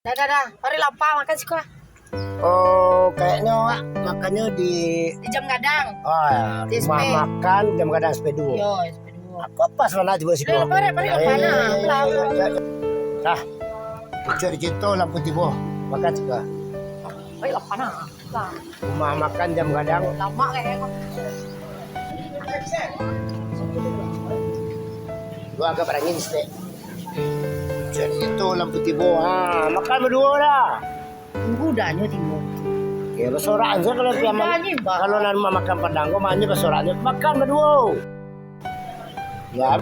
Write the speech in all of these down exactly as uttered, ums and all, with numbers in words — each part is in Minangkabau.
Dah, dah, dah. Mari lapar, makan siko. Oh, kayaknya awak makannyo di Di Jam Gadang. Oh, ya. Di rumah S P. Makan Jam Gadang S P dua. Yo, S P dua. Aku pas lah nak tiba siko. Dah, lapar, lapar, lapar, nah. Eh, lapar. Dah. Pucuk di situ lampu tibo. Makan siko. Mari lapar, nah. Rumah makan Jam Gadang. Lama kayaknya. Lu agak barangin sikit. Jadi itu lampu tibo. Ha, makan baduo dah. Tunggu udahnyo tibo. Ya, basorakan saja kalau kiamat. Udahnyo, bah. Kalau nak makan Padang, kau mandi basorakan. Makan baduo. Ya.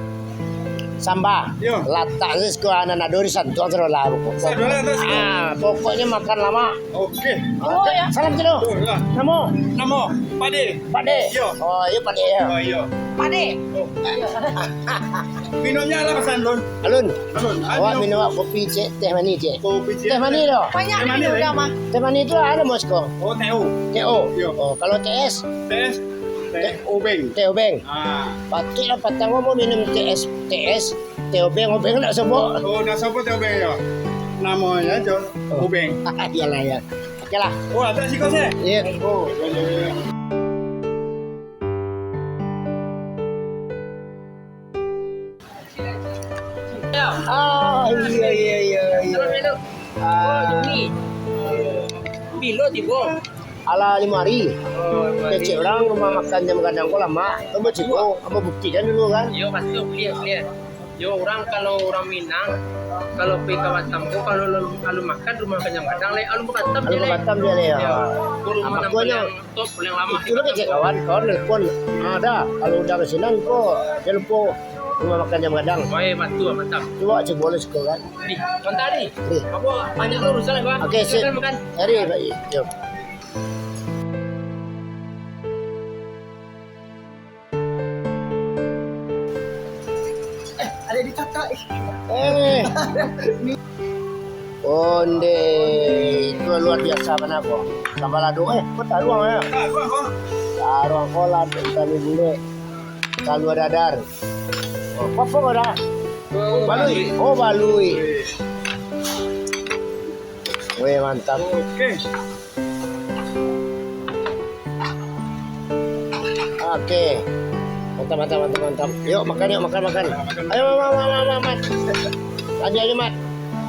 Samba. Yo. Latak se siko anak nado di santuang sadolah pokok. Sadolah atas siko. Ah, pokoknya makan lama. Oke. Oh, ya. Salam dulu. Tuh, lah. Namo? Namo? Pade. Pade. Yo. Oh, iyo Pade yo. Oh, iyo. Pade. Oh. Minumnya lah pesan, Lun. Alun. Alun. Awak minum awak kopi cek, teh manih cek. Kopi cek. Teh manih tu. Banyak minum dah, Mang. Teh manih tu lah ada Mosko. Oh, T O. T O. Yo. Oh, kalau T S? T S. Teh obeng. Teh obeng. Ah. Patuiklah patang ko mau minum T S, T S, teh obeng, obeng nak sobok. Oh, nak sobok teh obeng yo. Namonyo jo obeng. Iyalah, ya. Oke lah. Oh, ada siko se. Iya. Oh, iya, iya, iya. Ah, iya, iya, iya, iya. Ah. Bilo tibo? Alah, limo hari. Oh, limo hari. Kecek urang rumah makan Jam Gadang ko lamak. Ambo ciko, ambo buktikan dulu kan. Iyo, pasti buktikan. Yo, urang kalau urang Minang, kalau pai ka Batam ko, kalau alun, alun makan rumah makan Jam Gadang, lai alun ka Batam. Alun ka Batam lai, yo. Yo. Ko rumah makan yang top, yang lama. Itu lah kecek kawan, kawan nelpon. Ada, kalau udah ka sinan ko, jan lupo rumah makan Jam Gadang. Oh, iyo, batua, mantap. Cubo cek bolos ko kan. Di, mantap di. Di. Apo, banyak lo urusan, Bang. Oke, sip. Silakan makan. Hari, baik. Yo. Eh, ada di kakak. Eh. Onde, itu luar biasa bana ko. Sambal lado, eh, ko taruang, eh. Taruang ko lah, ikan bulek. Talua dadar. Oh, apo ko dah? Balui. Oh, balui. Weh, mantap. Oke. Oke. Mantap, mantap, mantap, mantap. Yuk, makan, yuk, makan, makan. Ayo, Mat, Mat, Mat, Mat, Mat. Lanjut aja, Mat.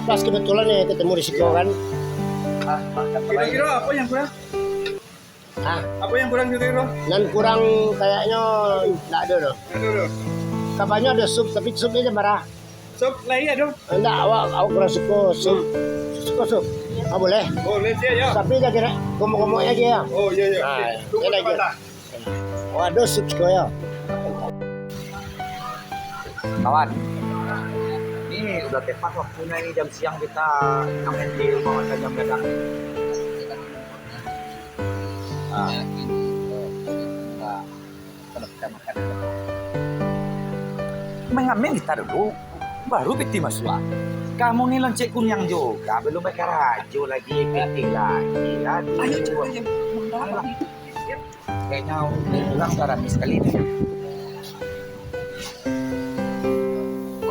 Pas kebetulan nih ketemu di siko kan. Kira-kira apa yang kurang? Ah. Apa yang kurang kira-kira? Nan kurang kayaknya ndak ada doh. Ndak ada doh. Kabarnyo ada sup, tapi supnyo jan marah. Sup lai ado? Ndak, awak, awak kurang suko sup. Hmm. Suko sup. Ah, boleh. Boleh je, ya. Tapi dah kira gomok-gomoknya aja ya. Oh, iya, iya. Ah, oke. Tunggu ya, sebentar. Oh, ada sup suko ya. Kawan, ini udah tepat waktunya ini jam siang kita ngamen di rumah makan Jam Gadang. Ah. Nah. Kalau kita makan dulu. Mengamen kita dulu, baru piti masuak. Kamu ni loncek kuniang juga, belum bakarajo lagi, piti lagi. Aduh. Ayo, cepat, ayo. Ayolah. Kayaknya orang sudah rame sekali nih.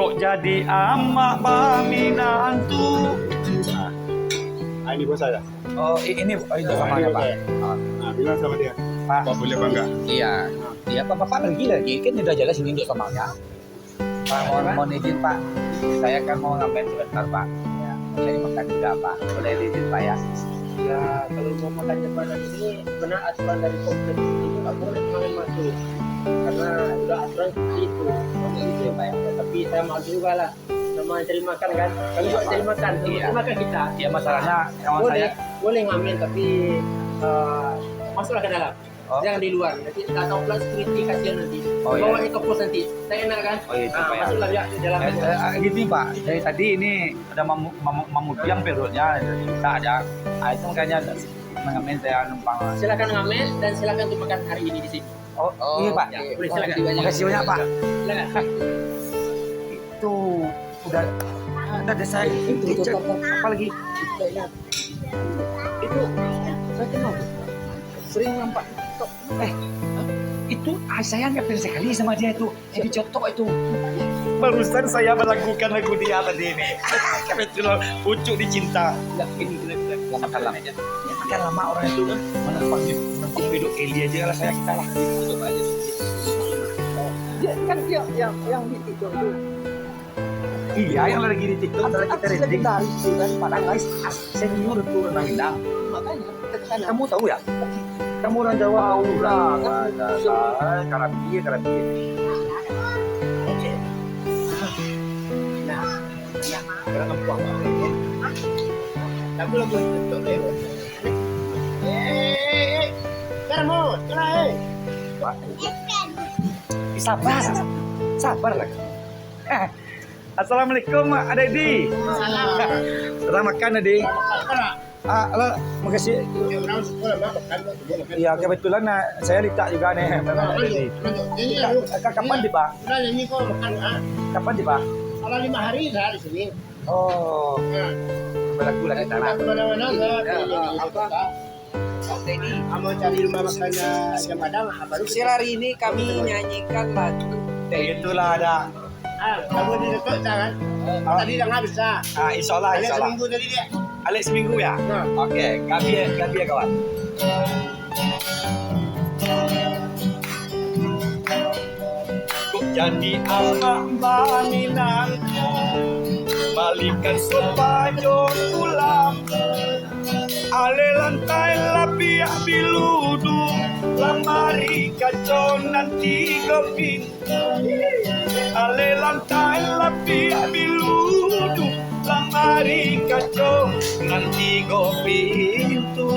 Kok jadi amak baminantu? Ah, ini bos saya. Oh, i-, ini, oh, ini sama ya, Pak. Ah, bilang sama dia. Pak. Bapak boleh bangga. Iya. Iya, Pak, Bapak pergi lagi. Kan udah jelas ini untuk samanya. Pak, mohon, mohon izin, Pak. Saya kan mau ngamen sebentar, Pak. Ya, saya makan juga, Pak. Boleh izin, Pak, ya? Ya, kalau mau makan cepat ini, benar aturan dari kompleks itu nggak boleh main masuk. Karena udah aturan seperti itu. Oke, gitu ya, Pak, ya. Ya, tapi saya maklum juga lah. Sama cari makan kan? Kalau juga cari makan, sama cari makan kita. Iya, masalahnya kawan saya boleh ngamen, tapi, eh, masuklah ke dalam. Oh. Jangan di luar. Nanti tak tahu pula security kasihan nanti. Oh, iya. Bawa ke pos nanti. Tak enak kan? Oh, iya, itu, Pak, ya. Masuklah juga ke dalam. Eh, eh, gini, Pak. Dari tadi ini ada mamu-, mamu-, mamudiang perutnya, kita aja. Ah, itu makanya mengamen saya numpang. Silakan ngamen dan silakan untuk makan hari ini di sini. Oh, iya, Pak. Ya, boleh, silakan. Makasih banyak, Pak. Silakan. Itu udah, udah desa itu, itu, itu, apa lagi? Itu saya kenal. Sering nampak TikTok. Eh, itu, ah, saya nggak pernah sekali sama dia itu. Jadi contoh itu. Barusan saya melagukan lagu dia tadi ni. Kebetulan Ucuk Dicinta. Enggak, ini, ini, ini. Makan lama. Makan lama orang itu. Mana panggil, panggil duduk Eli aja lah, saya kita lah. Dia kan dia yang, yang di TikTok itu. Iya, yang lagi di TikTok, artis, lagi kita trending. Legendaris itu kan, padahal artis senior itu orang Minang. Makanya. Kamu tahu ya? Kamu orang Jawa tahu lah. Karambia, karambia. Oke. Nah, nah, orang kampung. Kamu lagu itu, eh. Eh, eh, eh. Sabar. Sabar lah. Assalamualaikum, Adi. Salam. Sudah makan, Adi? Ah, alah, makasih. Ya, orang suka lah, Mak, makan, Mak, suka makan. Ya, kebetulan, nah, saya litak juga nih. Nah, nah, ini, ini, ini, ka-, ka-, kapan tiba? Nah, ini kok makan, ah. Kapan tiba? Kalau lima hari saya di sini. Oh. Nah. Berlaku lah kita, nah. Kemana-mana, saya di sini. Apa? Amo cari rumah makan Jam Gadang, ah, baru. Siang hari ini kami nyanyikan lagu. Itulah ada. Ah, kamu di dekat, kan? Ah. Tadi dah habis, ah. Ah, insya Allah, insya Allah. Seminggu tadi dia. Alex seminggu ya? Nah. Oke, gabiah, gabiah kawan. Kok jadi amak baminangku, balikan sopajo tulang. Ale lantai lapiak biludu, lamari kaco nan tigo pintu. Ale lantai lapiak biludu, lamari kaco nan tigo pintu.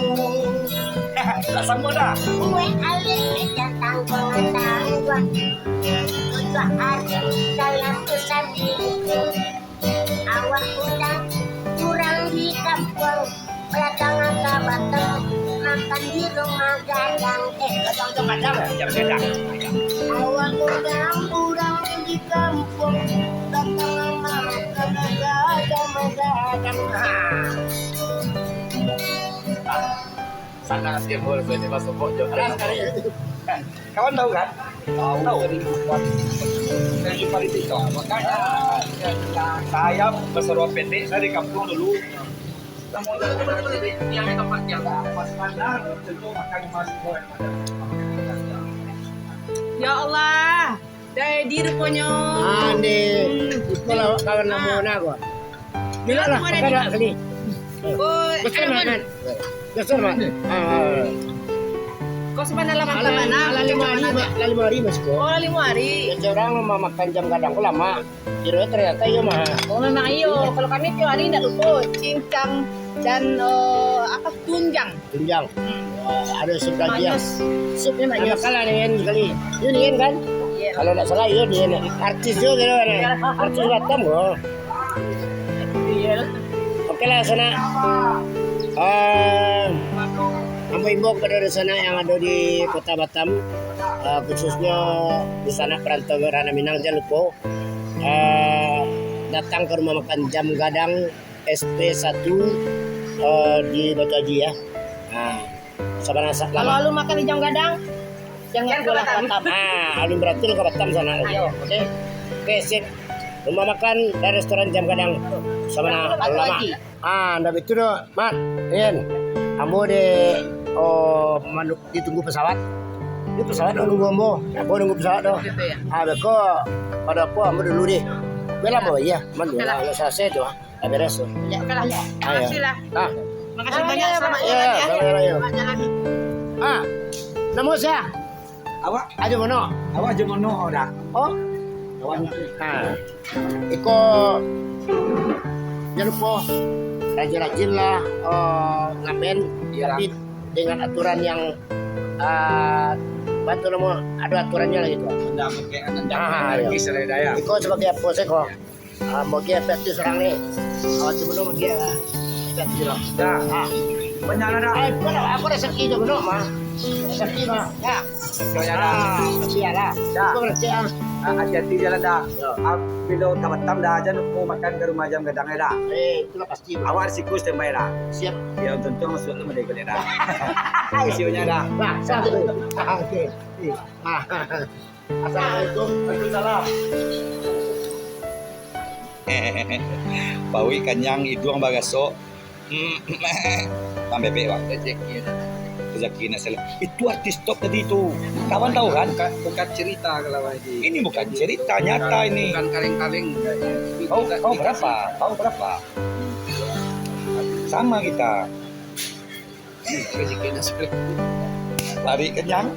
Lah samo dah. Kue alis meja tangguang-tangguang, tujuah ari dalam tu saminggu. Awak undang urang di kampuang, datang ka Batam, makan di rumah gadang. Eh, datang ka Batam, jam gadang. Awak undang urang di kampuang, datang makan gadang-gadang. Ha. Sana simbol saya masuk pojok. Kawan tahu kan? Tahu. Dari Jepang. Dari Jepang itu, makanya saya berseroa pendek, saya di kampung dulu. Yang tempat yang pas pandang, tentu makan mas. Ya Allah. Jadi ruponyo. Ah, ni. Hmm. Itulah kawan lamo nah ko. Bila lah, kawan pakai ni. Dah kali. Oh, besar, Arman. Kan? Besar, Man. Ah. Kau sebenarnya lama. Alah, mana? Alah lima hari, Mak. Alah lima hari masih ko. Oh, lima hari. Ya, orang mamakan jam gadang ko lama. Kira ternyata iyo, Mak. Oh, memang iyo. Iya. Kalau kami tiap hari ndak lupa cincang dan, eh, apa, tunjang. Tunjang. Hmm. Wah, ada sup lagi, ya. Manis. Supnya manis. Nah, kalah dengan sekali. Yunian kan? Iya. Kalau ndak salah, Yunian. Artis juga gitu kan, ya? Iya. Artis Batam, bro. Iya. Oke lah, sanak. Ah, ambo imbau kepada sanak yang ada di Kota Batam, ah, khususnya di sanak perantau Ranah Minang, jangan lupa, ah, datang ke rumah makan Jam Gadang S P satu, eh, di Batu Haji, ya. Nah, sabananyo sa-, kalau alun makan di Jam Gadang, jangan pulang ka Batam. Ah, alun barati ka Batam sanak. Ayo. Oke. Oke, sip. Rumah makan dan restoran Jam Gadang. Sabananyo Batu Haji. Ah, ndak itu doh, Mat. Rian. Ambo di, oh, mandu-, ditunggu pesawat. Di pesawat nunggu ambo. Ambo nunggu pesawat doh. Gitu ya. Ah, beko. Pada apa ambo dulu deh. Bela ambo, iya. Mandu lah, selesai tu, ah. Dah beres tu. Ya, oke lah. Ayo. Makasih lah. Ah. Makasih banyak, selamat jalan ya. Selamat jalan. Ah, namo sia? Awak Ajo Mono. Awak Ajo Mono, dah. Oh? Awak. Ah. Iko, jangan lupa, rajin-rajinlah, eh, ngamen, iya, tapi dengan aturan yang, eh, apa tu namo, ada aturannya lah gitu. Undang, kayak undang, ah, iya. Iko sebagai apa sih kok? Ah, bagi efektif surang ni. Awak tu belum bagi, ah, efektif lah. Dah. Ah. Banyak lah dah. Eh, kau dah, aku dah sakit tu belum, mah. Sakit, mah. Ya. Kau ya dah. Ah, makasih ya dah. Dah. Kau berarti, ah. Ah, hati-hati jalan dah. Ya. Ah, bila ka Batam dah, jangan lupa makan ke rumah Jam Gadang ya dah. Eh, itulah pasti. Awak risiko standby dah. Siap. Ya, untung-untung masuk tu boleh boleh dah. Siapnya dah. Nah, satu. Ah, oke. Ah. Assalamualaikum. Waalaikumsalam. Paruik kanyang, iduang barasok. Mambebek, Bang. Rezeki nak salah. Itu artis top tadi tu. Kawan tahu kan? Bukan, bukan cerita kalau ini. Ini bukan cerita, nyata ini. Bukan kaleng-kaleng. Kau, kau berapa? Kau berapa? Sama kita. Rezeki nak salah. Paruik kanyang.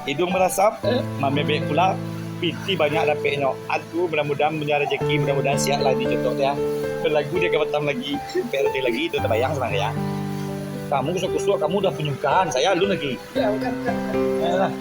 Iduang barasok, mambebek pulo, piti banyak dapeknyo. Aduh, mudah-mudahan punya rezeki, mudah-mudahan sihat lah di contoh dia. Balagu dia ka Batam lagi, P R T lagi, itu tabayang sama dia. Kamu kusuk-kusuk, kamu udah punya nikahan, saya alun lagi. Ya, bukan, bukan. Ayolah.